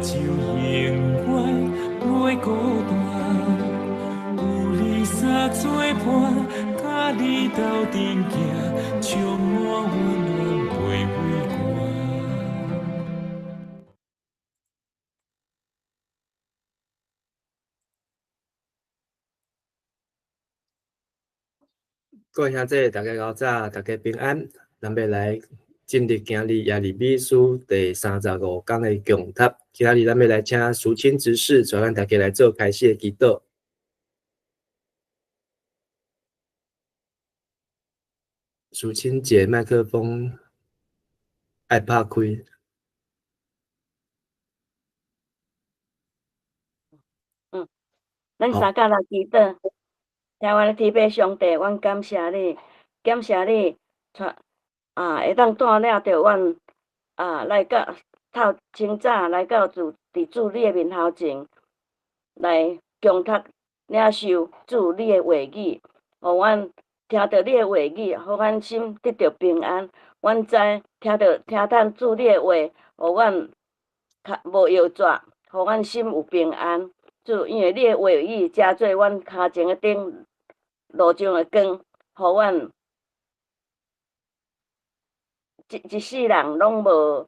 像永遠袂孤單。有你三做伴，佮你鬥陣行，充滿溫暖袂畏寒。各位兄弟，大家早，大家平安。咱欲來進入今日耶利米書第三十五講的共讀。今仔日咱欲來請淑清執事帶咱大家來做開始的祈禱。淑清姐，麥克風愛拍開。咱三甲來祈禱。親愛的天父上帝，阮感謝你，感謝你，帶會當帶領著阮來到透清早來到主佇主你的面頭前，來共讀領受主你的話語，予阮聽著你的話語，予阮心得著平安。阮知聽著聽趁主你的話，予阮較無搖逝，予阮心有平安。主，因為你的話語成做阮跤前的燈，路上的光，予阮一世人攏無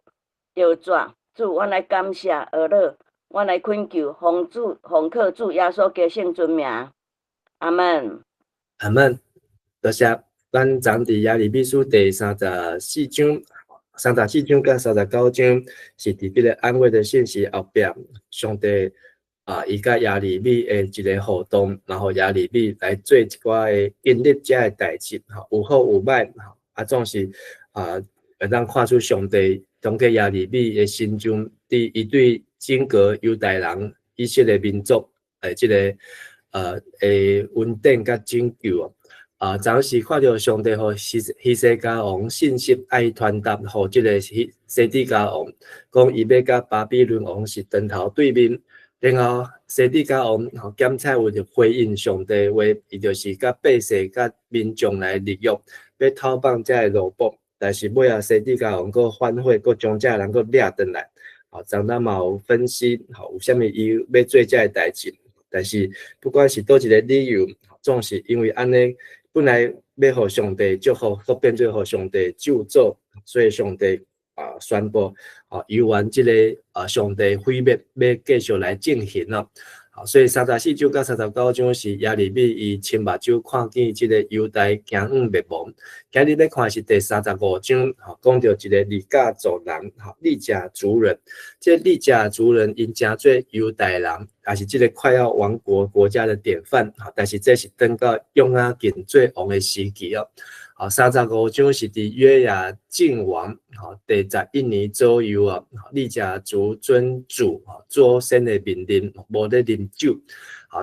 搖逝。主，阮來感謝阿樂，阮來懇求，奉主奉靠主耶穌基督聖尊名，阿門。阿門。多謝。咱昨佇耶利米書第三十四章、三十四章佮三十九章，是佇這個安慰的信息後壁，上帝。伊佮耶利米的一個互動，然後耶利米來做一寡的經歷這个代誌，吼，有好有歹，吼，總是會當看出上帝當過耶利米的心中，佇伊對整個猶太人、以色列民族的這個的恩典佮拯救。昨時看著上帝予希西家王信息愛傳達予這個西底家王，講伊欲佮巴比倫王是當頭對面。然後西底家王吼檢采有就回應上帝話，伊就是佮百姓佮民眾來立約，欲討放這个奴僕，但是尾仔西底家王閣反悔，閣將這个人閣掠轉來。吼，昨咱嘛有分析，吼，為啥物伊欲做這个代誌？但是不管是佗一个理由，總是因為按呢，本來欲予上帝祝福，閣變做予上帝咒詛，所以上帝宣布，猶原這個上帝毀滅欲繼續來進行咯。所以三十四章佮三十九章是耶利米伊親目睭看見這個猶大行往滅亡。今日欲看是第三十五章，講著一個利甲族人，利甲族人。這個利甲族人𪜶成做猶大人，也是這個快要亡國國家的典範。但是這是等到約雅敬做王的時期哦。三十五章是佇約雅敬王第十一年左右啊，利甲族遵主祖先的命令，無咧啉酒。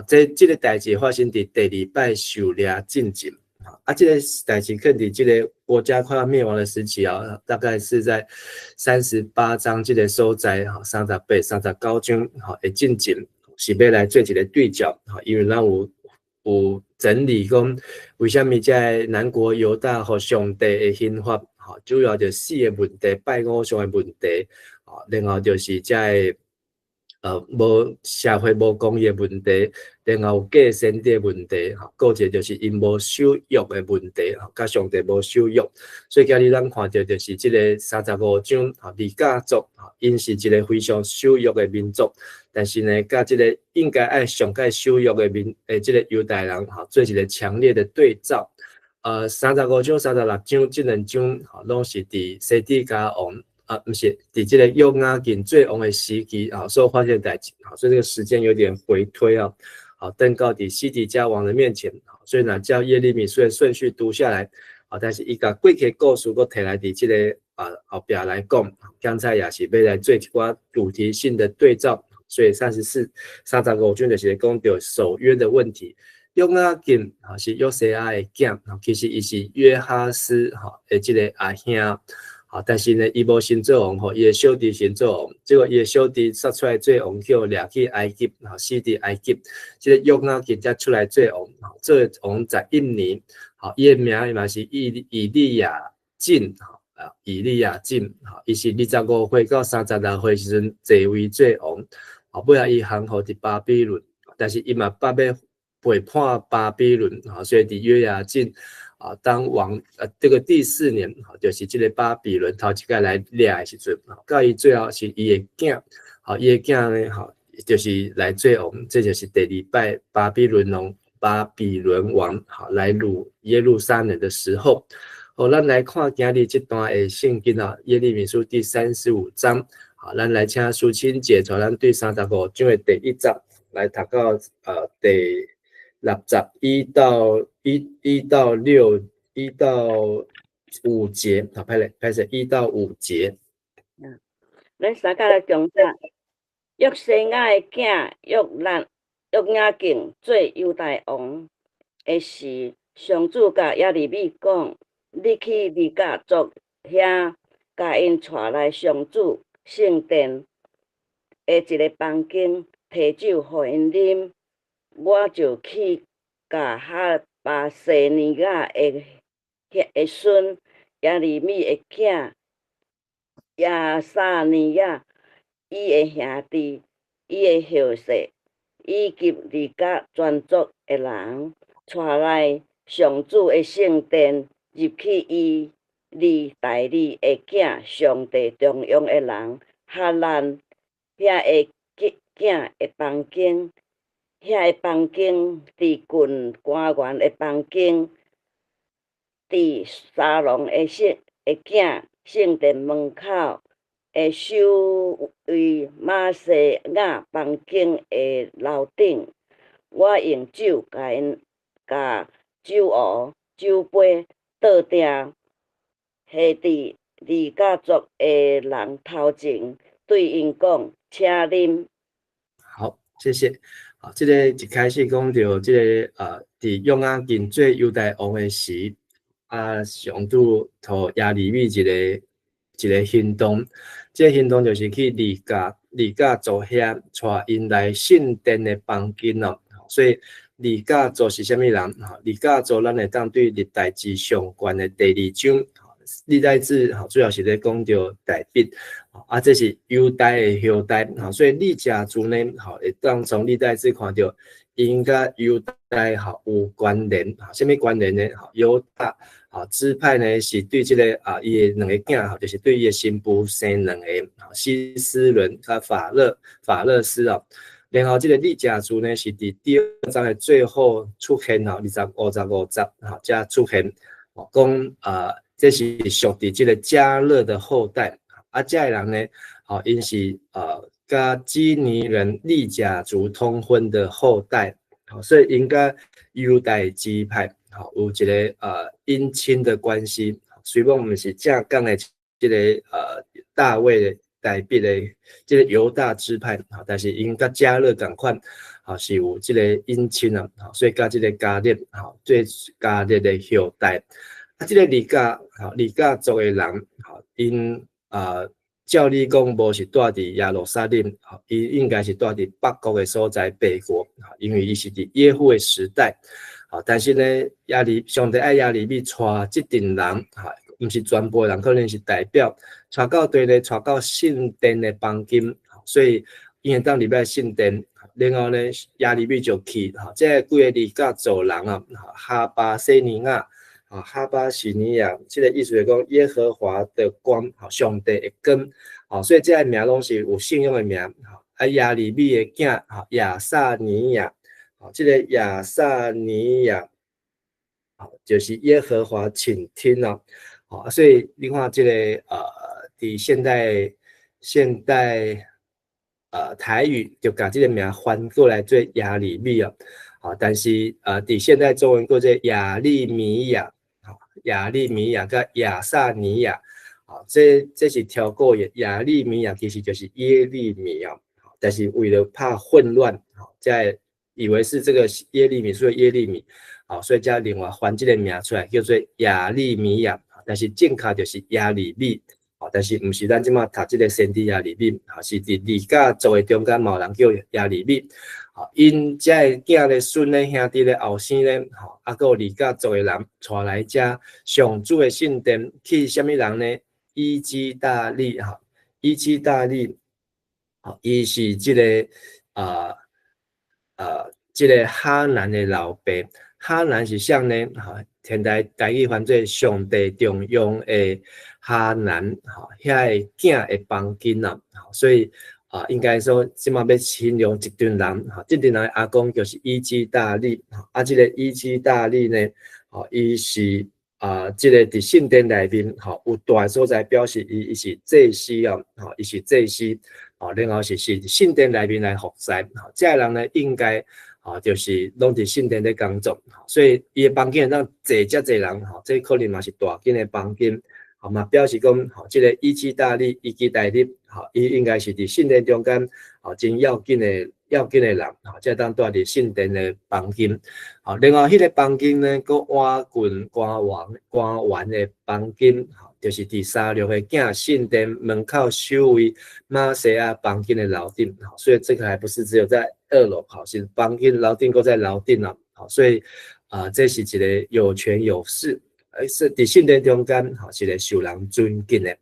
這個代誌發生佇第二擺狩獵進前。這個代誌可能佇這個國家快要滅亡的時期啊，大概是在三十八章這個所在，三十八、三十九章的進前，是欲來做一個對照，因為咱有整理講，為啥物這个南國猶大予上帝的刑罰？主要就四个問題，拜偶像的問題，然後就是這个無社會無公義的問題，然後有假先知的問題，閣一個就是𪜶無守約的問題，佮上帝無守約。所以今日咱看著就是這个三十五章，利甲族，𪜶是一個非常守約的民族。但是呢，佮這個應該愛上蓋守約的民，這個猶太人，做一個強烈的對照。三十五章、三十六章這兩章，攏是佇西底家王，毋是佇這個約雅敬做王的時期，所發生的代誌，所以這個時間有點回推啊，等到佇西底家王的面前，所以呢，照耶利米書的順序讀下來，但是伊共過去故事閣提來佇這個後壁來講，剛才也是欲來做一寡主題性的對照。所以三十四、三十五章就是講著守約的問題。約雅敬是約西亞的囝，其實伊是約哈斯的這個阿兄。但是呢，伊無先做王，伊的小弟先做王，結果伊的小弟殺出來做王，叫掠去埃及，死佇埃及。這個約雅敬才出來做王，做王11年，伊的名嘛是以利亞敬。啊以利亞敬，吼，伊是25歲到36歲時陣坐位做王，後尾仔伊降服佇巴比倫，但是伊嘛捌欲背叛巴比倫，吼，所以佇約雅敬啊當王，這個第四年，就是這個巴比倫頭一擺來掠的時陣，到伊最後是伊的囝，吼，伊的囝呢，吼，就是來做王，這就是第二擺巴比倫王，吼，來擄耶路撒冷的時候。好，咱來看今日這段的聖經啊，耶利米書第三十五章。好，咱來請淑清姐帶咱對三十五章的第一節來讀到第六節，一到六，一到五節，好，歹勢歹勢，一到五節。嗯，咱三甲來講者，約西亞的囝約雅敬做猶大王的時，上主共耶利米講：你去利甲族遐，共𪜶帶來上主聖殿的一个房間，提酒予𪜶啉。我就去共哈巴西尼亞的孫耶利米的囝亞撒尼亞，伊的兄弟，伊的後世，以及利甲全族的人，帶來上主的聖殿，入去伊利大利的囝上帝重用的人哈難遐的囝的房間。遐个房間佇郡官員的房間，佇沙龍的聖的囝聖殿門口的守衛瑪西亞房間的樓頂，我用酒共𪜶共酒壺、酒杯倒定，下佇利甲族的人頭前，對𪜶講：請啉。好，謝謝。好，這個一開始講著這个佇約雅敬做猶大王的時，啊，上主予耶利米一个行動，這個行動就是去利甲族遐帶𪜶來聖殿的房間哦。所以利甲族是啥物人？吼，利甲族咱會當對歷代志上懸的第二章，歷代志吼主要是咧講著大衛，啊，這是猶大的後代，吼，所以利甲族呢，吼，會當從歷代志看著，𪜶佮猶大吼有關聯，啥物關聯呢？吼，猶大吼支派呢是對這个啊，伊的兩个囝吼，就是對伊的新婦生兩個，希斯崙佮法勒斯哦。然後這个利甲族呢是佇第二章的最後出現吼，25節吼，才出現，講啊，這是屬佇這个迦勒的後代，啊，這个人呢，吼，𪜶是佮基尼人利甲族通婚的後代，吼，所以𪜶佮猶大支派，吼，有一个姻親的關係，雖講毋是正港的這个大衛的大衛的這个猶大支派，吼，但是𪜶佮迦勒仝款，吼，是有這个姻親啊，吼，所以佮這个迦勒，吼，做迦勒的後代。啊，這个利甲，吼，利甲族的人，吼，𪜶啊，照理講無是住佇耶路撒冷，吼，伊應該是住佇北國的所在北國，因為伊是佇耶戶的時代，吼，但是呢，上帝愛耶利米帶這陣人，吼，毋是全部人，可能是代表帶到佗咧，帶到聖殿的房間，所以𪜶會當入來聖殿，然後呢，耶利米就去，吼，這幾个利甲族人啊，哈巴西尼亞。啊，哈巴西尼亞，這个意思是講耶和華的光，吼，上帝的光，吼，所以這个名攏是有信仰的名，吼，啊，耶利米的囝，吼，亞撒尼亞，吼，這个亞撒尼亞，吼，就是耶和華傾聽哦，吼，所以你看這个佇現代台語就共這个名翻過來做耶利米哦，吼，但是佇現代中文叫做亞利米亞。亞利米亞佮亞撒尼亞，啊，這是超過的。亞利米亞其實就是耶利米啊，但是為了怕混亂，才以為是這個耶利米，所以耶利米，啊，所以才另外翻這个名出來，叫做亞利米亞，但是正確就是耶利米，吼，但是毋是咱這馬讀這个先知耶利米，吼，是佇彌迦族的中間嘛有人叫耶利米，吼，𪜶這个囝咧、孫咧、兄弟咧、後生咧，吼，啊，閣有彌迦族的人帶來遮上主的聖殿去，啥物人呢？伊基大利，吼，伊基大利，吼，伊是這个哈南的老爸。哈南是啥呢？吼，現代台語翻做上帝重用的哈南，吼，遐个囝的房間啊，所以啊，應該說這馬欲形容一陣人，吼，這陣人的阿公就是伊基大利，啊，這个伊基大利呢，吼，伊是啊，這个佇聖殿內面，吼，有大所在表示伊是祭司哦，吼，伊是祭司，吼，然後是聖殿內面來服侍，吼，這个人呢應該，吼，就是攏佇聖殿咧工作，所以伊的房間會當坐遮濟人，吼，這可能嘛是大間的房間，吼嘛表示講，吼，這个伊基大利、伊基大利，吼，伊應該是佇聖殿中間，吼，真要緊的人，吼，才當蹛佇聖殿的房間，吼，另外彼个房間呢，閣倚近官員的房間，吼，就是佇沙略的囝聖殿門口守衛瑪西亞房間的樓頂，吼，所以這個還不是只有在二樓，吼，是房間樓頂閣在樓頂啊，吼，所以啊，這是一个有權有勢，是佇聖殿中間，吼，是一个受人尊敬的，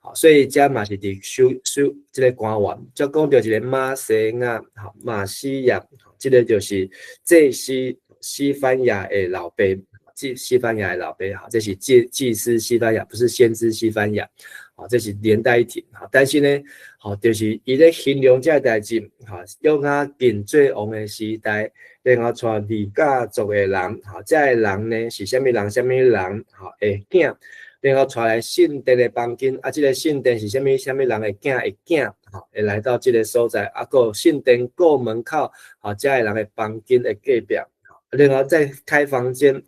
吼，所以這嘛是佇守這个官員，才講著一个瑪西亞，吼，瑪西亞，這个就是祭司西番雅的老爸，祭西番雅的老爸，吼，這是祭司西番雅，不是先知西番雅，吼，這是連帶一提，吼，但是呢，吼，就是伊咧形容這个代誌，吼，約雅敬做王的時代，然後帶彌迦族的人，吼，這个人呢是啥物人？啥物人？吼，的囝，然後帶來聖殿的房間，啊，這个聖殿是啥物？啥物人的囝的囝，吼，會來到這个所在，啊，閣聖殿顧門口，吼，這个人的房間的隔壁，然後再開房間，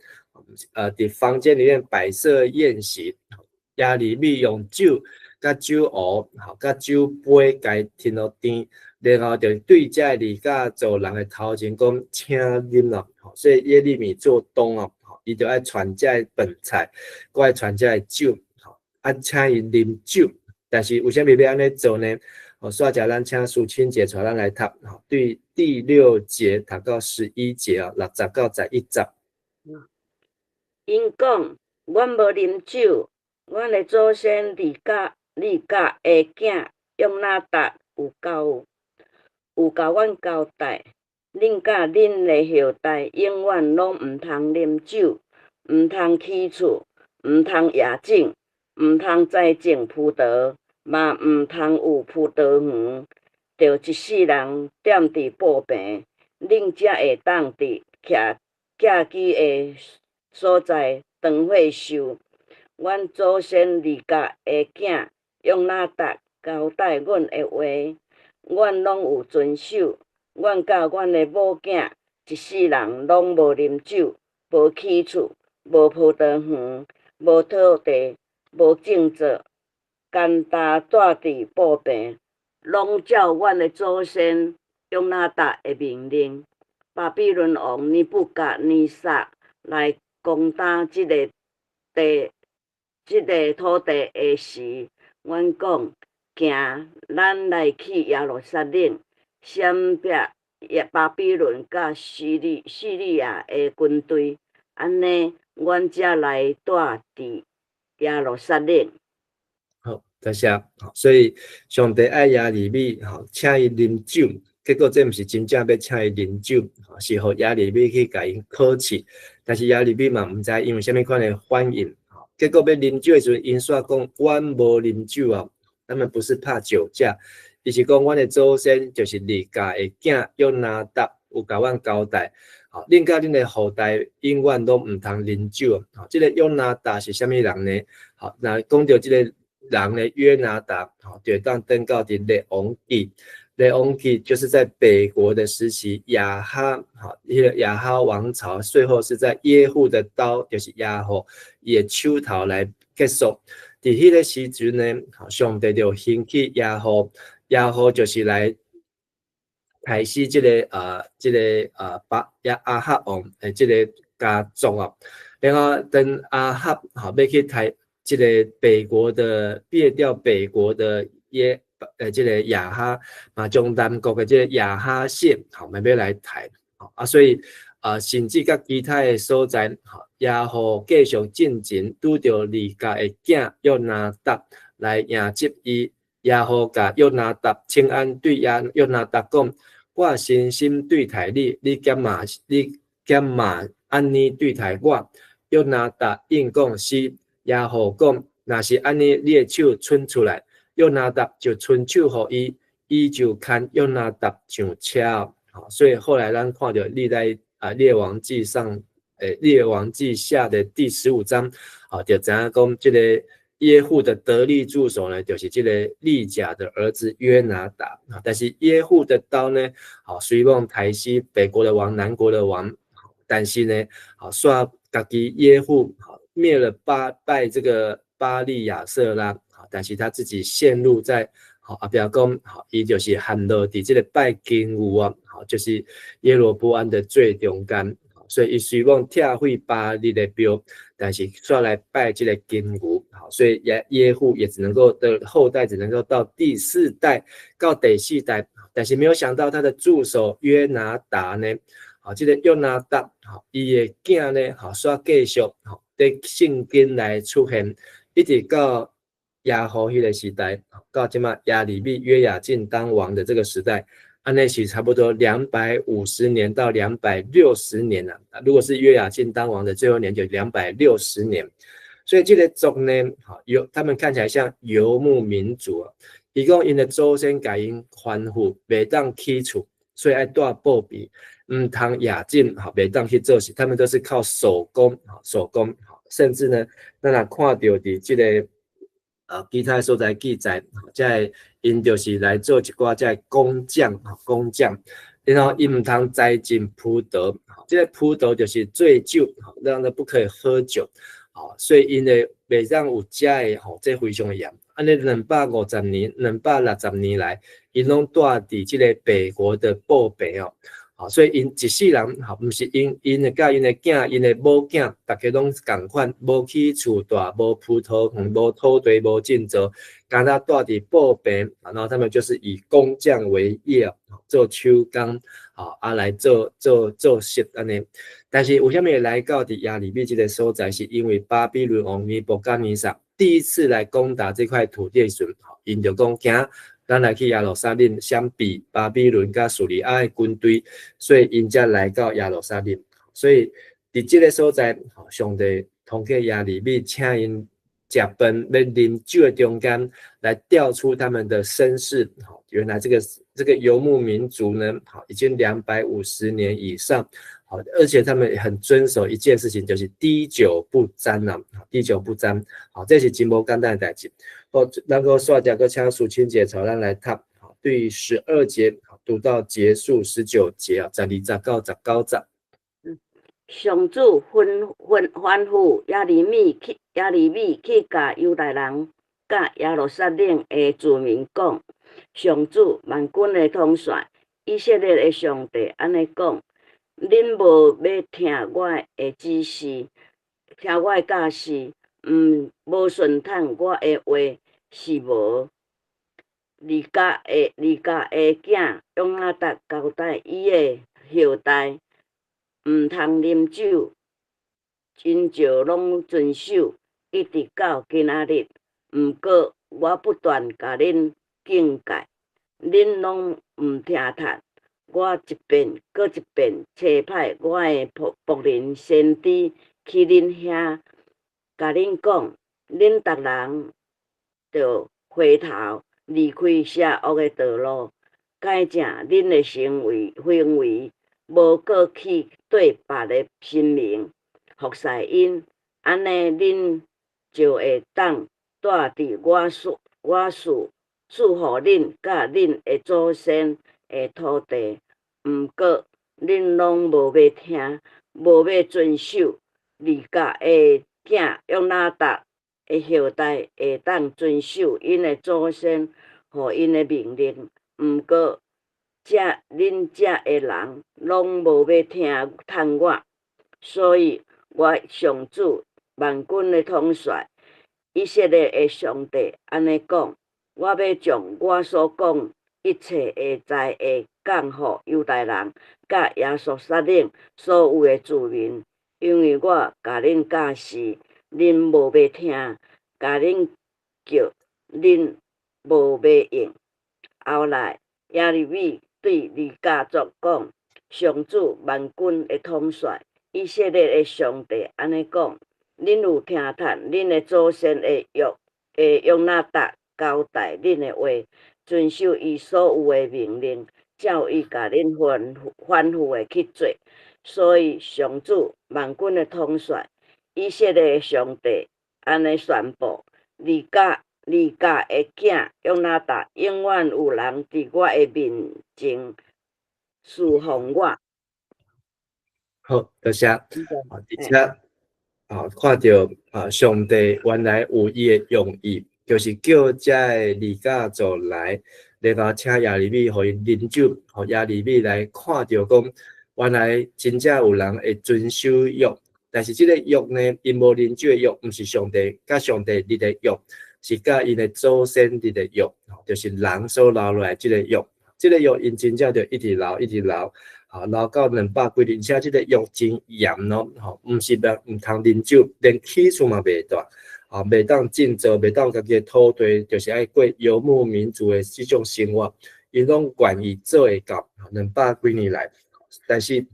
佇房間裡面擺設宴席，耶利米用酒佮酒壺，吼，佮酒杯共添予甜，然後就對這个彌迦族人的頭前講，請啉咯，所以耶利米做東哦，伊就愛傳這个飯菜，閣愛傳這个酒，吼，啊，請伊啉酒，但是為啥物欲按呢做呢？哦，煞食咱請蘇清姐帶咱來讀，吼，對第六節讀到11節啊，6節到11節。𪜶講，阮無啉酒，阮的祖先利甲的囝約拿達有共阮交代，恁佮恁的後代永遠攏毋通啉酒，毋通起厝，毋通掖種，毋通栽種葡萄，嘛毋通有葡萄園，著一世人踮佇布棚，恁才會當佇徛基的所在當歲壽。阮祖先利甲的囝約拿達交代阮的話，阮攏有遵守。阮佮阮的某囝一世人攏無啉酒，無起厝，無葡萄園，無土地，無種作，干焦蹛佇布棚，攏照阮的祖先約拿達的命令。巴比倫王尼布甲尼撒來攻打這个土地的時，阮講：行，咱來去耶路撒冷，閃避巴比倫佮敘利亞的軍隊。按呢，阮才來蹛佇耶路撒冷。好，多謝。所以上帝愛耶利米，吼，請伊啉酒，結果這毋是真正欲請伊啉酒，是予耶利米去共𪜶考試。但是耶利米嘛毋知𪜶有啥物款的反應。結果欲啉酒的時陣，𪜶煞講：阮無啉酒哦，他們不是怕酒駕，伊是講阮的祖先就是利甲的囝約拿達有共阮交代，吼，恁佮恁的後代永遠攏毋通啉酒。吼，這个約拿達是啥物人呢？吼，若講著這個人呢，約拿達，吼，就會當轉到佇列王紀。列王紀就是在北國的時期，亞哈，吼，彼个亞哈王朝，最後是在耶戶的刀，就是耶戶伊的手頭來結束。佇彼个時陣呢，上帝就興起耶戶，耶戶就是來開始這个亞亞哈王的這个家族啊。然後當亞哈吼欲去刣這个北國的滅掉北國的耶，這个亞哈，嘛將南國的這个亞哈謝，好，嘛欲來刣，啊，所以啊，甚至佮其他的所在，耶戶繼續進前，拄著利甲的囝約拿達來迎接伊。耶戶共約拿達請安，對耶約拿達講：我誠心對待你，你敢嘛按呢對待我？約拿達應講是。耶戶講：若是按呢，你的手伸出來。約拿達就伸手予伊，伊就牽約拿達上車。所以後來咱看著歷代啊列王紀上，列王紀下的第15章，啊，就知影講這個耶戶的得力助手呢，就是這個利甲的兒子約拿達啊。但是耶戶的刀呢，好，雖罔刣死北國的王、南國的王，但是呢，好，煞家己耶戶好滅了巴拜這個巴力亞設拉，好，但是他自己陷入在好後壁講，好，伊就是陷落佇這個拜金牛啊，好，就是耶羅波安的罪中間，所以伊雖罔拆毀巴力的廟，但是煞來拜這個金牛，好，所以耶戶也只能夠的後代只能夠到第四代，到第四代，但是沒有想到他的助手約拿達呢，好，這個約拿達，好，伊的囝呢，好，煞繼續，好，佇聖經來出現，一直到耶戶彼个時代，到這馬耶利米約雅敬當王的這個時代，按呢是差不多250年到260年了。如果是約雅敬當王的最後一年，就兩百六十年。所以這個族呢，好，他們看起來像游牧民族啊。伊講𪜶的祖先共𪜶吩咐，袂當起厝，所以愛蹛布棚，毋通冶金，好，袂當去做事，他們都是靠手工，手工，甚至呢，咱若看著佇這个其他所在記載，這个𪜶就是來做一寡這个工匠，工匠，然後伊毋通栽種葡萄，這个葡萄就是醉酒，讓他不可以喝酒，所以𪜶的袂當有食的，吼，這非常的嚴。按呢250年、260年來，𪜶攏蹛佇這个北國的布棚哦。好，所以𪜶一世人，吼，毋是𪜶，𪜶的佮𪜶的囝、𪜶的某囝，逐家攏仝款，無起厝蹛，無葡萄園，無土地，無種作，干焦蹛佇布棚，然後他們就是以工匠為業，做手工，啊來做做做事按呢。但是為啥物會來到佇耶利米這个所在？是因為巴比倫王尼布甲尼撒第一次來攻打這塊土地時，𪜶就講驚。咱來去耶路撒冷相比巴比倫佮敘利亞的軍隊，所以𪜶才來到耶路撒冷。所以佇這个所在，上帝通過耶利米請𪜶食飯，欲啉酒的中間來調出他們的身世。原來這個游牧民族呢，已經250年以上，好，而且他們很遵守一件事情，就是滴酒不沾啊，滴酒不沾。好，這是真無簡單的代誌。好，咱閣煞只閣請淑清姐帶咱來讀，對12節讀到結束19節啊，12節到19節。上主吩咐耶利米去共猶大人佮耶路撒冷的住民講：上主萬軍的統帥，以色列的上帝按呢講：恁無欲聽我的指示，聽我的教示，毋無順從我的話，是無。利甲的囝約拿達交代伊的後代，毋通啉酒，真少攏遵守，一直到今仔日。毋過我不斷共恁警戒，恁攏毋聽從。我一遍閣一遍差派我的僕人先知去恁遐，共恁講，恁逐人著回頭離開邪惡的道路，改正恁的行為，無閣去綴別个神明服侍𪜶，按呢恁就會當蹛佇我賜予恁佮恁的祖先的土地。毋過恁攏無欲聽，無欲遵守。利甲的囝約拿達的後代會當遵守𪜶的祖先予𪜶的命令，毋過恁遮的人攏無欲聽從我，所以我上主萬軍的統帥以以色列的上帝按呢講：我欲將我所講一切的災禍降予猶大人佮耶路撒冷所有的子民，因為我共恁教示，恁無欲聽；共恁叫，恁無欲應。後來，耶利米對利甲族講：上主萬軍的統帥，以色列的上帝按呢講：恁有聽趁恁的祖先的約的約拿達交代恁的話，遵守伊所有的命令，照伊共恁吩咐的去做。所以上主萬軍的統帥，以色列的上帝按呢宣布：利甲的囝約拿達永遠有人佇我的面前侍奉我。好，多謝。啊，而且啊，看著啊，上帝原來有伊的用意，就是叫這个利甲族來，然後請耶利米予𪜶啉酒，予耶利米來看著講，原來真正有人會遵守約，但是這个約呢，𪜶無啉酒的約，毋是上帝佮上帝立的約，是佮𪜶的祖先立的約，就是人所留落來這个約，這个約𪜶真正就一直留，一直留。啊，留到200幾年，而且這个約真嚴咯，吼，毋是毋通啉酒，連起厝嘛袂當，啊，袂當種稻，袂當家己的土地，就是愛過游牧民族的這種生活，𪜶攏願意做會到200幾年來，但是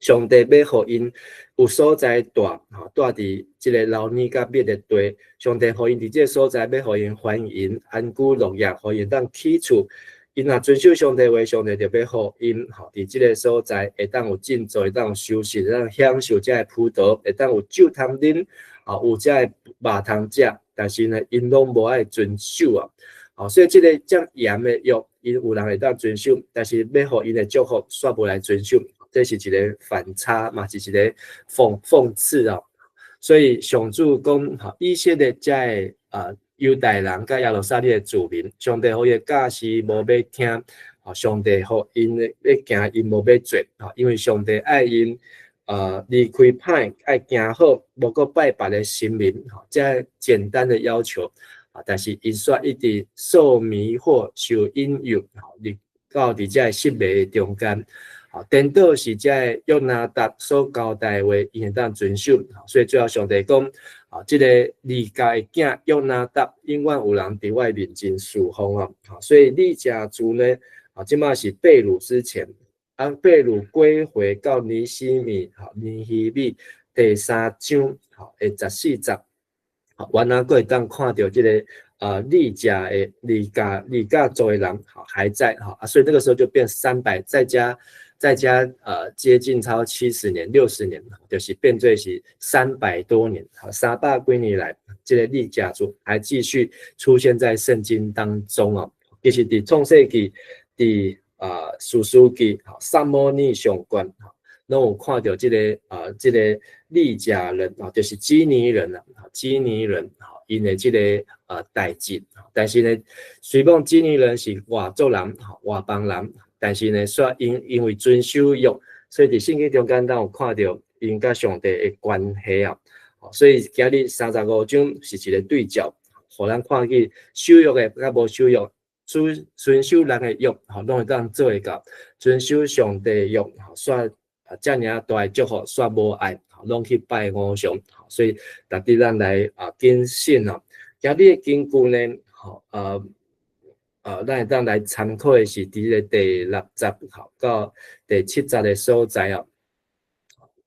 上帝欲予𪜶有所在蹛，吼，蹛佇這个流奶佮蜜的地，上帝予𪜶佇這个所在，欲予𪜶繁榮，安居樂業，予𪜶當起厝。𪜶若遵守上帝話，上帝就欲予𪜶吼，佇這个所在會當有種稻，會當有收成，會當享受這个葡萄，會當有酒通啉，啊，有這个肉通食。但是呢，𪜶攏無愛遵守啊，吼，所以這个遮嚴的約，𪜶有人會當遵守，但是欲予𪜶的祝福，煞無來遵守，這是一个反差嘛，是一个諷刺啊。所以上主講，吼，以色列這个啊，猶大人佮耶路撒冷的子民，上帝予伊的教示無欲聽，上帝予𪜶的欲行，𪜶無欲做，因為上帝愛𪜶，離開歹，愛行好，無閣拜別的神明，這簡單的要求，啊，但是𪜶煞一直受迷惑、受引誘，入到佇這个失迷的中間，啊，顛倒是這个約拿達所交代的話，𪜶會當遵守，所以最後上帝講，啊，這个利甲的囝約拿達永遠有人佇我面前侍奉哦，所以利甲族呢，啊，這馬是被擄之前，啊，被擄歸回到尼希米，吼，尼希米第三章，吼，的14節，原來閣會當看著這个啊，利甲的利甲族的人，吼，還在，吼，啊，所以那個時候就變300，再加接近超70年、60年，就是變做是300多年，好，300幾年來，這个利甲族還繼續出現在聖經當中哦。其實佇創世記、佇啊士師記、撒母耳上卷，攏有看著這个利甲人啊，就是基尼人啊，基尼人，𪜶的這个代誌。但是呢，雖講基尼人是外族人、外邦人，但是呢，煞因為遵守約，所以佇聖經中間，咱有看著𪜶佮上帝的關係啊。所以今日35章是一個對照，予咱看見守約的佮無守約，遵守人的約，吼，攏會當做會到；遵守上帝的約，吼，煞啊遮爾大的祝福，煞無愛，攏去拜偶像。所以值得咱來啊謹慎哦。今日的經句呢，吼，咱會當來參考的是佇個第六節吼到第七節的所在哦。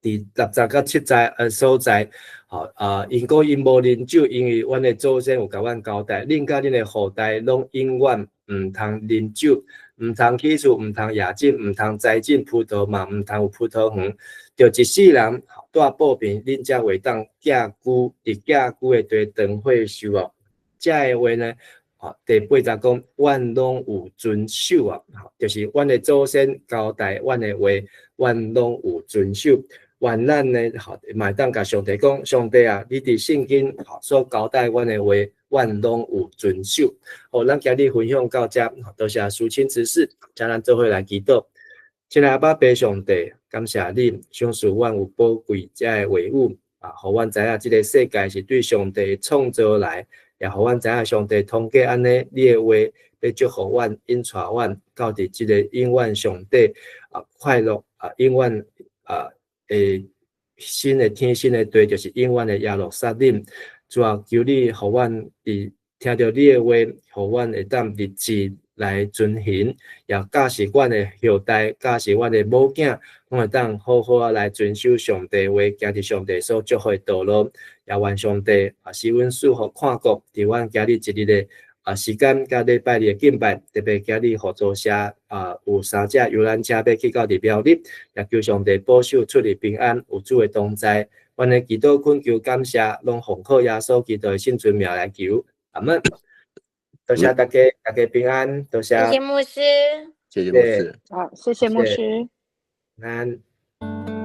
佇六節到七節所在，吼啊，𪜶講𪜶無啉酒，因為阮的祖先有共阮交代，恁佮恁的後代攏永遠毋通啉酒，毋通起厝，毋通冶種，毋通栽種葡萄嘛，毋通有葡萄園。著一世人蹛布邊，恁才會當寄居佇寄居的地當歲壽哦。這个話呢，第八節講，阮攏有遵守啊，就是阮的祖先交代阮的話，阮攏有遵守。願咱呢，吼，嘛會當共上帝講，上帝啊，你佇聖經所交代阮的話，阮攏有遵守。好，咱今日分享到這，多謝淑清執事，請咱做伙來祈禱。親愛阿爸父上帝，感謝你賞賜阮有寶貴這个話語啊，啊，予阮知影這个世界是對上帝創造來，也予阮知影上帝通過按呢，你的話欲祝福阮，引帶阮到佇這个永遠上帝啊快樂啊永遠啊的新的天新的地，就是永遠的耶路撒冷。主啊，求你予阮佇聽著你的話，予阮會當立志來遵行，也教示阮的後代，教示阮的某囝，攏會當好好仔來遵守上帝話，行佇上帝所祝福的道路。也願上帝啊，使阮四福看顧，佇阮今日一日的啊時間，佮禮拜日的敬拜，特別今日合作社啊有三隻遊覽車欲去到佇苗栗，也求上帝保守出入平安，有主的同在。阮的祈禱懇求感謝，攏奉靠耶穌基督的聖尊名來求。阿門。多謝大家，大家平安。多謝。謝謝牧師。謝謝牧師。好，謝謝牧師。平安。